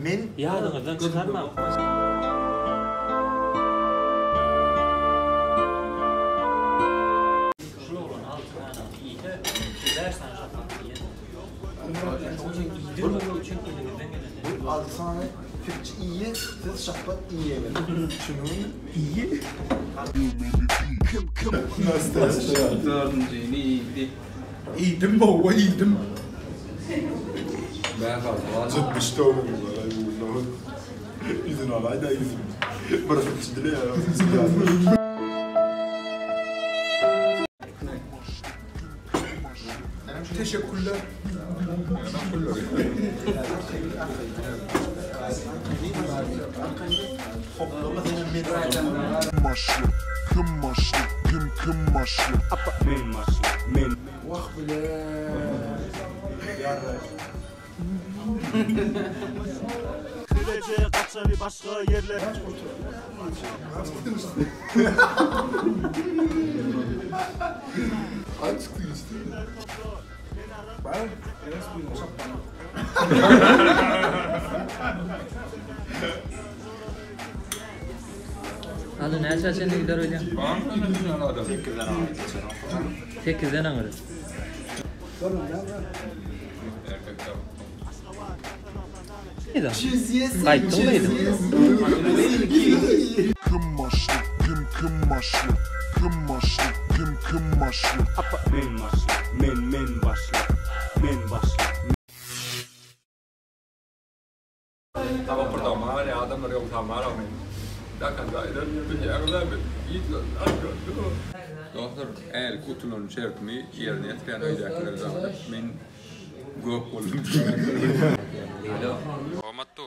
Men Ýadyňyzdan çykarmaň. Şul oglan alty sany iýse, şu bäş sany şapbat iýen. Şonuň üçin iýdirmemek üçin eliňizden geleni ediň. Bu alty sany pitçi iýe, siz şapbat iýeňiz. Düşündiňizmi? Iýe. Dördünjini iýdi. Iýdim baba iýdim. Jytmyş döwrümiz var ay bu. Ýüzüni alaý-da ýüzüni. Bir pitçi dileýär. Teşekkürler. Kim başly? Kim başly? Kim kim başly? Men başly. Men. Wah bile. Bileje gaçaly başga ýerler. Ay çıktı geçti. Bar, Enes buyurun şapkana. Hadi näçe çenli gider öýdýäň? Sekizden aňyry. Gaýtdyň mıydyň? Kim başly? Kim kim başly? Kim başly? Kim kim başly? Men başly. Men men başly. Men başly. Tamam burada var ya adamlar yok tamam var men. Dostlar, eğer kutulan şertimi ýerine ýetirýän öýdäkiler zady men gök boldum. Omatdu.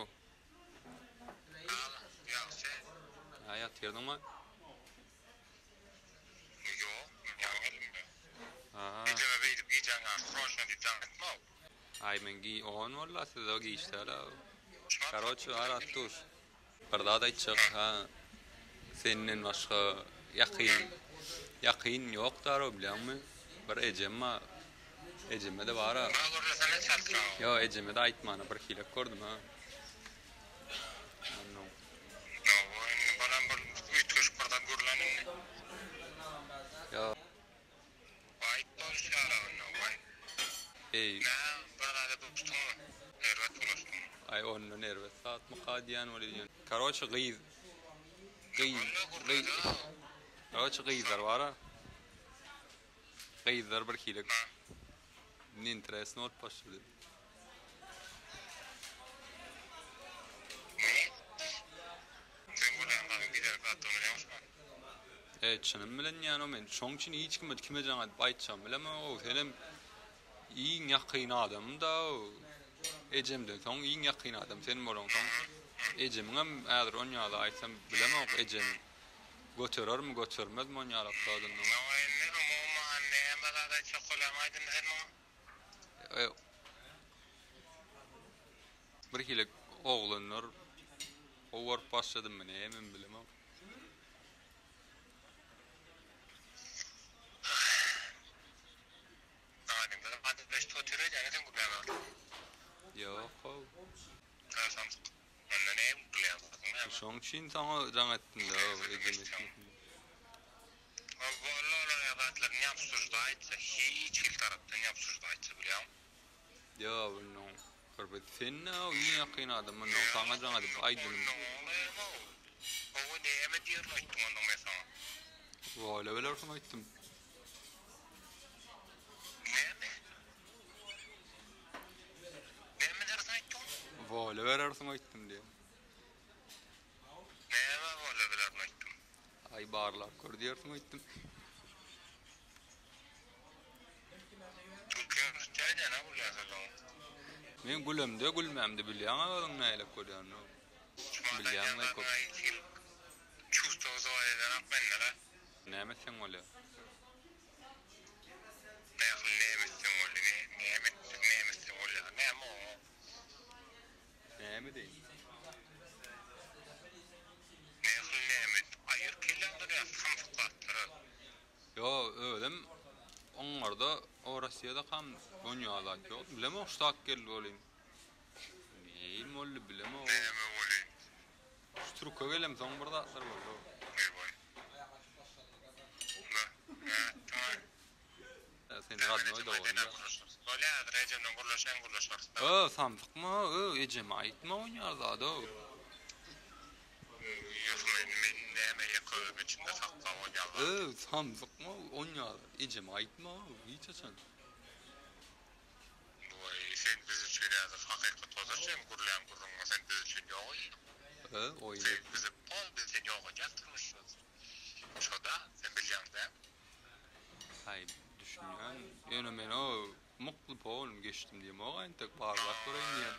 Ha ýatyrdyňmy? Aý men gi on walla size giçdäl. Karoçe Aratduş. Bir zat aýtjak ha senden başga ýakyn ýakyn ýok daro bilýäňmi bir ejem bar ejemede bara ýok ejemede aýtmana bir hilek gördüm ha. Ýok. Eý. Aý ondan erbet zatmyka diýýän welin. Karoçe gyz gyz gyz Karoçe gyzlar bara. Gyzlar bir hili neinteresno bolup başlady. E çynym bilen diýýän o men. Şoň üçin hiç kime kime jaň edip aýtjagym bilemok. Senem iň ýakyn adamym da ejemden soň iň ýakyn adam sen bolaňsoň ejemiňem häzir on ýaly aýtsam bilemok ejem göterermi götermezmi on ýalak zadyny. Bir hili oglanlar gowy görüp başladymmy nämemi bilemok. Ýok how. Şoň üçin saňa jaň etdim-de ejem etmesin. Ýok indi bir bir sen-ä iň ýakyn adam mundan saňa jaň edip aýdynym. Wala bilersiň aýtdym. Wala berersiň aýtdym diýýän. Aý barlap gör diýersiň aýtdym. Men gülemde gülmämde bilýäňä özüň nähilek bolýanyny. Bilýäňmi köp. Näme etseň bolýar? Näme deýin? Ýo özem oňlarda o Rossiýadakam onýa zat ýok. Bilemok şu zat geldi welin. Neýin boldy bilemok. Şu türke gelemsoň bir zatlar boldy. Sen radnoý dogan. Ö samsykmy ö ejeme aýtma onýa zat o. Ö samsykmy onýa ejeme aýtma hiç haçan. Ö oýun Aý düşünýän ýöne men o. Mukly polny geçdim diýemok entek barlap göreýin diýen.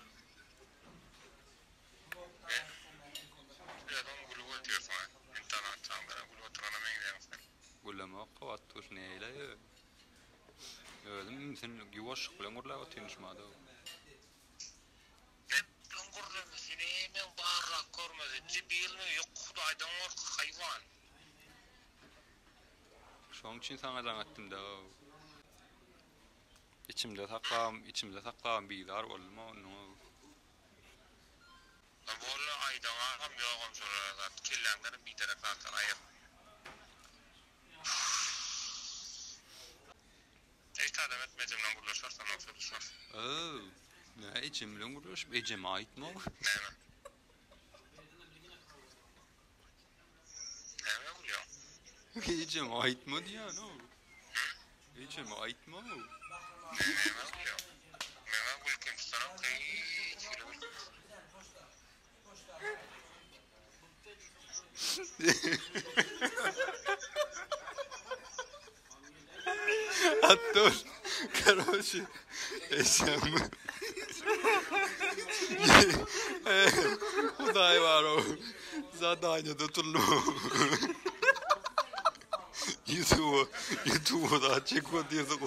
Özüň gülüp otyrsyň-a. Intonasiýaňdan gülüp oturana meňzeýäň sen. Gülemok Attuş neýle özüm ümsüm ýuwaşlyk bilen gürläp otyryn şumada. Nätdiň gürlemesini meň barlap görmedi debilmi ýok hudaýdan gork haýwan. Şoň üçin saňa jaň etdim-dä. Içimde saklabam, içimde saklabam bizar boldum-a ondan. Walla aýdaňagam ýogam şolara zat kelläňdenem biderek zatlar aýyr. Hiç zadam etme ejemden gürleşeris ondan sözleşeris. Öw, nä ejem bilen gürleşip ejeme aýtma. Näme? Nämä gülýäň? Ejeme aýtma diýýän-ow. Ejeme aýtma-ow. Nämä gülýäň? Meňä gülkim tutanok hiç hili gülkim. Atdur. Karoçi. Ejem. Hudaý bar o. Zadaniýada tullum. YouTube, YouTube da çekip otyrdyk.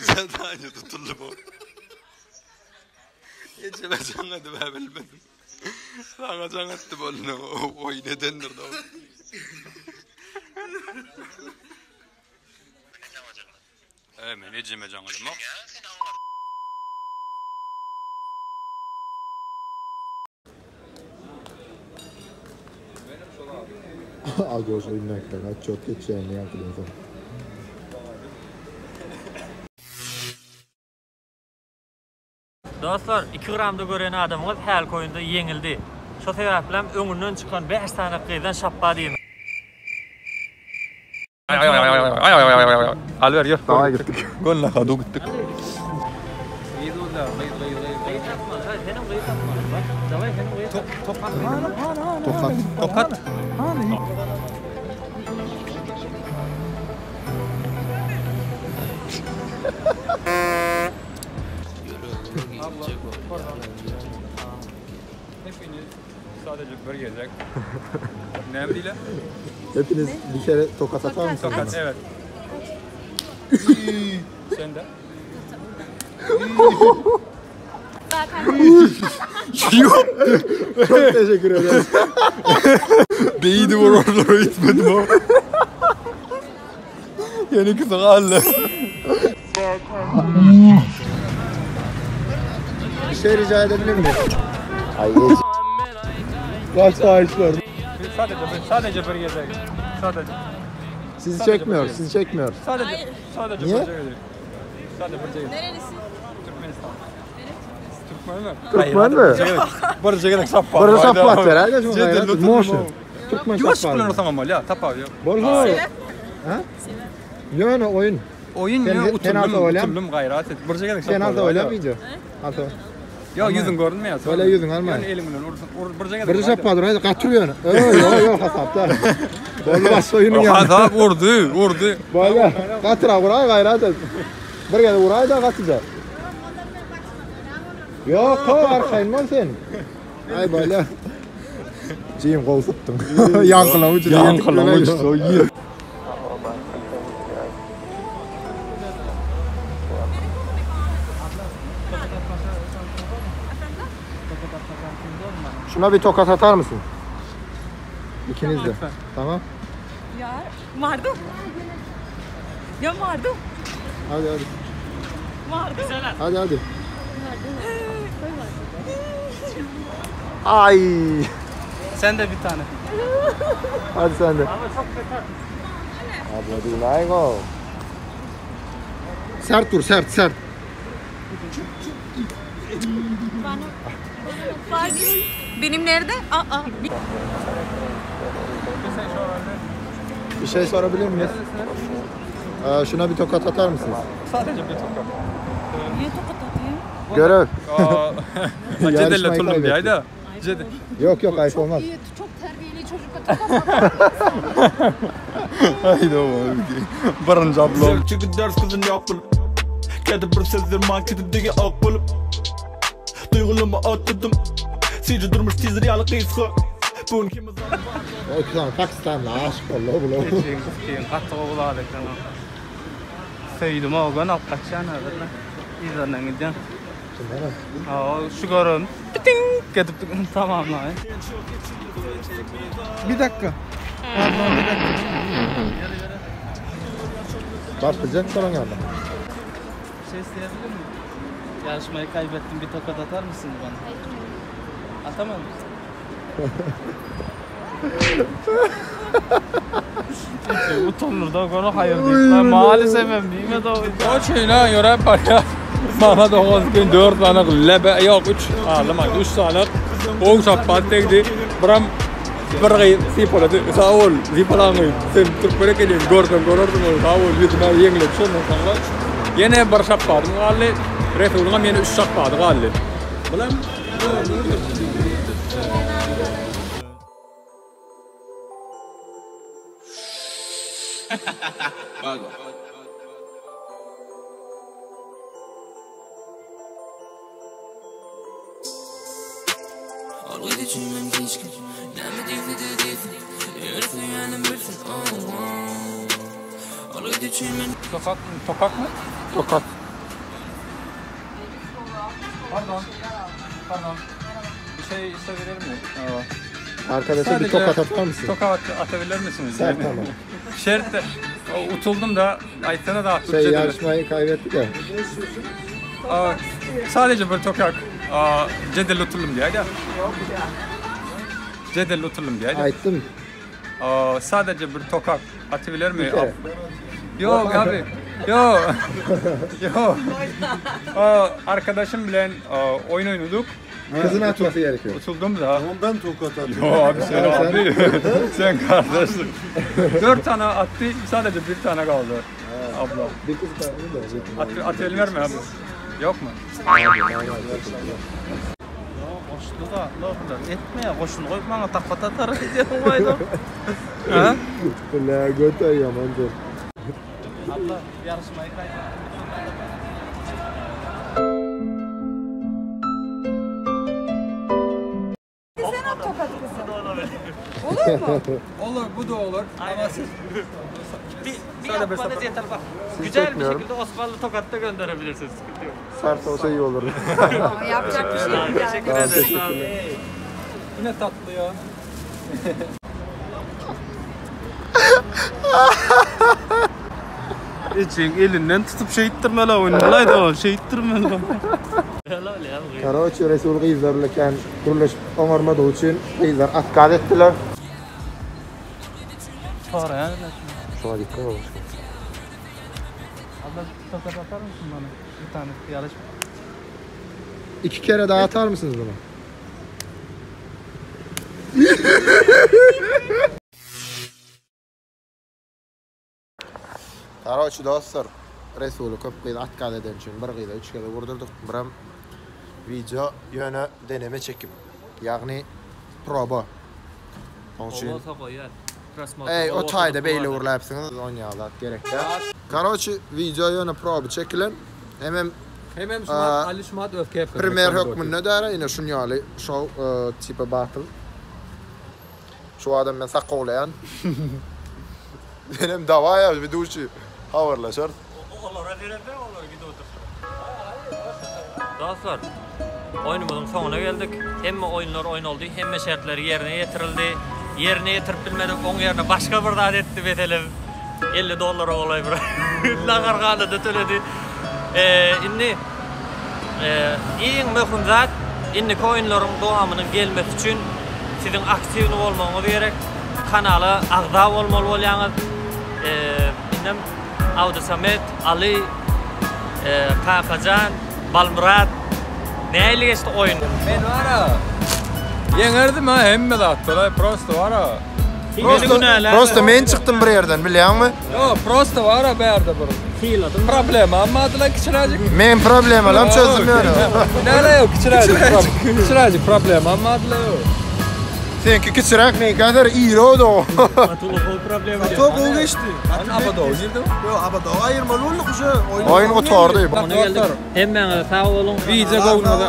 Zadaniýada tullum. Ejeme jaň edip bilmedim. Saňa jaň etdi boldy. Oýun edendir da. E, men ejeme jaň edemok. Agoş oýundakiden otçot geçýän ýaňkydan soň. Dostlar, 2 gramda gören adamyňyz hälki oýunda ýeňildi. Şo sebäplem öňünden çykan 5 sany gyzdan şapba diýmek. Alber ýör. Daway gitdik. Gönle hadu gitdik. Gyz boldy, gyz gyz gyz. Gyz tapmaly, ha, senem gyz tapmaly. Bak, daway senem gyz tap. Tokat. Tokat. Tokat. Hepiniz sadece bir gezek. Näme diýle? Hepiniz bir kere tokat atar mısınız? Tokat evet. Sen de. Çok teşekkür ederim. Değdi oralara gitmedim ama. Yeni kızı kaldı. Bir şey rica edebilir miyim? Ay Kaç ağaç var? Sadece bir, sadece bir gezek. Sadece. Sizi çekmiyor, sizi çekmiyor. Sadece, sadece Niye? bir gezek. Sadece bir gezek. Nerelisin? Türkmenistan. Türkmen mi? Türkmen mi? Bir gezek sappat. Bir sappat ver, haydi şunu gayret. Motion. Türkmen Yuvaş sappat. bilen tamam ya, tapa yok. Bol ha. Ha? Ýöne oýun. Oyun Sen- ne sen utuldum, alsa oýlam. utuldum gayrat et. Bir gezek Sen alsa oýlam video. Alsa. Yo yüzün görünmüyor. Öyle yüzün alma. Yani elim bilen ursun. Ur, bir gezek. Bir sappat dur, haydi gatyr ýöne. Ýok, ýok hasapda. Boldy başga oýunyň ýany. Hasap urdu, urdu. Boldy. Gatyr uraý gaýrat et. Bir gezek uraý da gatyja. Ýok, ho arkaýyn bol sen. Aý bolýa. Jim gowy sypdyň. Ýaňkylaw üçin. Ýaňkylaw üçin. Şuna bir tokat atar mısın? İkiniz de. Tamam. Yar मार दो ya मार दो Hadi hadi. मार दो Hadi hadi. Ay. Sen de bir tane. Hadi sen de. Abla değil aygo. Sert dur sert sert. Benim nerede? Aa. Bir şey sorabilir miyiz? Ee, şuna bir tokat atar mısınız? Sadece bir tokat. Niye tokat atayım? Görev. Aa, Cedelle Yarışmayı tullum kaybettik. diye da. Cedel. Yok yok ayıp olmaz. İyi, çok terbiyeli çocukla tokat atar. Haydi oğlum. Birinci ablam. Çünkü ders kızın yok bul. Ýa-da bir söz derman kesip dege ak bolup Duýgulama otladym Süýji durmuş tizdir ýaly gysga Bu gün kimiz O iki sany Pakistanly aşyk boldy bular. Ejeň gyzkyň gaty gowy zat eken o. Söýdüm o göni alyp gaçýan häzir men. Yzlaryndan gidýän. Şundanam. Hawa şu gören biting edip tamamlaýyn. Bir dakika. Pardon bir dakika. Baryp biljek şolaň ýanyna. Bir şey isteyebilir miyim? Yarışmayı kaybettim bir tokat atar mısınız bana? Atamaz mısın? Utanır da konu hayır deyip. Maalesef ben bilmedi o. O çeýne ýöräp barýar. Maňa dogan gün 4 sany lebe ýok 3 alym 3 sany gowy şapbat degdi. Biram bir gyz sypalady. Sag bol, sypalan gyz. Sen türkmen ekeniň, görsem görerdim ony. Sag bol, ýüzüme ýeňledi şondan soňra. Ýene bir şapbadym galdy. Resulyň hem ýene 3 şapbady galdy. Bulam Ol gyz üçin men hiç kim Näme diýse-de diýsin Ýöne söýýänim bilsin oh, oh. Ol gyz üçin men Tokak, tokak mı? Tokat. Pardon. Pardon. Bir şey isteyebilir miyim? Arkadaşa bir tokat atar mısın? Tokat atabilir misiniz? Sert ama. Şert de, utuldum da aytsana da Şey yarışmayı kaybettik ya. Aa, sadece bir tokat. Aa, Cedel utuldum diye de. Cedel utuldum diye de. Ayttım. Aa, sadece bir tokat atabilir mi? Bir kere. Yok abi. Yok. Yok. Aa, arkadaşım bilen aa, oyun oynadık. Kızın atması gerekiyor. Utuldum da. Tamam ben tokat atayım. Yo abi sen abi. sen kardeşsin. Dört tane attı, sadece bir tane kaldı. Abla. Bir kız kaldı da. At, atabilir mi abi? Yok mu? Goşly zatlar bular. Etme ya goşuny goýup maňa tapat atar diýen goýdum. Ha? La göt yamandır. Abla yarışmayı kaybettim. Sen at tokat kızım. Olur mu? Olur, bu da olur. Ama siz Bir, bir Sadece bir yapmanız sefer. yeter bak. Sizi Güzel bir çekmiyorum. şekilde Osmanlı tokatta gönderebilirsiniz. Sıkıntı yok. Sert olsa iyi olur. Ama yapacak bir şey yok yani. Teşekkür ederim. Sağ olun. Bu ne tatlı ya. Ejeň elinden tutup şeýtdirmeli oýnalaydı o şeýtdirmeli. Helal ya. bu. Karoçi Resul gyzlar bilen gürleşip oňarmadygy üçin gyzlar atkaz etdiler. Soraýan. Şoňa dikkat ol. Abla tokat atar mısın bana? Bir tane yarışma. İki kere daha atar mısınız bunu? Karoçi dostlar, Resuly köp gyz atkaz eden üçin bir gyza üç gezek vurdurdyk. Biram video ýöne deneme çekim. Ýagny proba. Oň üçin Olsa goýar. Prosmotr. Ey, o taýda beýle urlapsyňyz, onýa zat gerek däl. Karoçi video ýöne proba çekilen. Hemem Hemem Aa, şumat, Ali şumat öfke Premier hökmünde däre ine şun ýaly şow e, tipa battle. Şu adam men sakowlaýan. Menem dawa ýa bir duşy habarlaşar. Olara berende olar gidip otursun. Dostlar, oýnumyzyň soňuna geldik. Hemme oýunlar oýnaldy, hemme şertler ýerine ýetirildi. Ýerine ýetirip bilmedik, oň ýerine başga bir zat etdi meselem. 50 dollara golaý bir naharhanada töledi. Ee, indi e, iň möhüm zat indiki oýunlaryň dowamynyň gelmesi üçin siziň aktiwny bolmagyňyz gerek. Kanala agza bolmaly bolýaňyz. Ee, indem Abdusamet, Ali, e, Kakajan, Balmyrat nähili geçdi oýun? Men var ha. Ýeňerdim ha hemme zatda, prosto var ha. Prosto, prosto men çykdym bir ýerden bilýäňmi? Yo, prosto var ha bärde bir. Hyladyň. Problema almadylar kiçiräjik. Men problemalam çözdüm ýöne. Näle yok kiçiräjik. Kiçiräjik problema almadylar yok. Seňki kiçiräk, meňki häzir iri o. Zato gowy geçdi. Abadow girdi. Ýok, Abadowy aýyrmaly bolduk uje. Oýun gutardy. Soňuna geldik. Hemmäňize sag boluň. Wideo göwnüňize,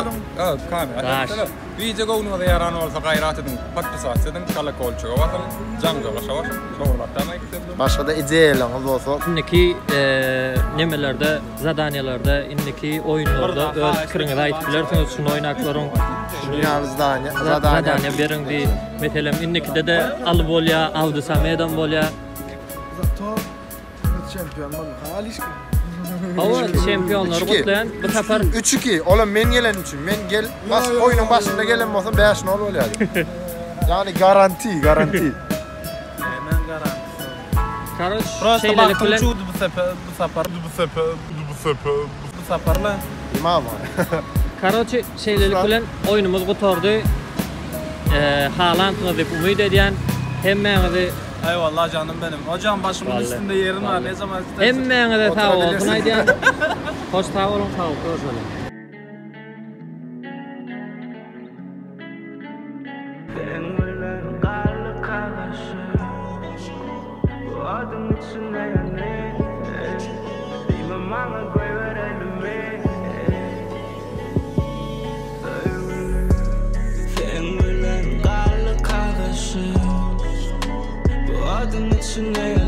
kamera. Daş. Wideo göwnüňize ýaran bolsa gaýrat ediň, podpisatsa ediň, kolokolçiga basyň, jaňjalaşa basyň, dogrulatdan aýtdym. Başga-da ideýalaryňyz bolsa. Indiki nemelerde, zadaniýalarda, indiki oýunlarda öz pikiriňizi aýdyp bilersiňiz. Şuny oýnap görüň. Şuny ýaly zadaniýa, zadaniýa beriň diýip. Meselem, indikide-de Aly bolýar, Abdy Samedam bolýar. Zato biz çempion bolduk. Ha Alişka? Hawa, çempionlary gutlaýan. Bu sapar 3-2. Olam men gelenim üçin. Men gel, baş oýnuň başynda gelen bolsam 5-0 bolýardy. Ýagny garanti, garanti. Nämäň garantisi? Karoç, Prosta şeýlelik bagtym bilen çüwdi bu sefer, bu sapar, bu sefer, bu sefer, bu saparla. Imam. Karoçi, şeýlelik bilen oýnumyz gutardy. Halansyňyz diýip umyt edýän. Hemmäňizi Eýwallah janym benim. Hojam başymyň üstünde ýeriň bar ne zaman istersen. Hemmäňize sag bolsun aýdýan. Hoş sag boluň sag görüşeliň. Seň bilen galdy garaşyp Bu oduň içinde ýanyp Diýme maňa goýber elimi Söýgülim Seň bilen galdy garaşyp Bu oduň içinde.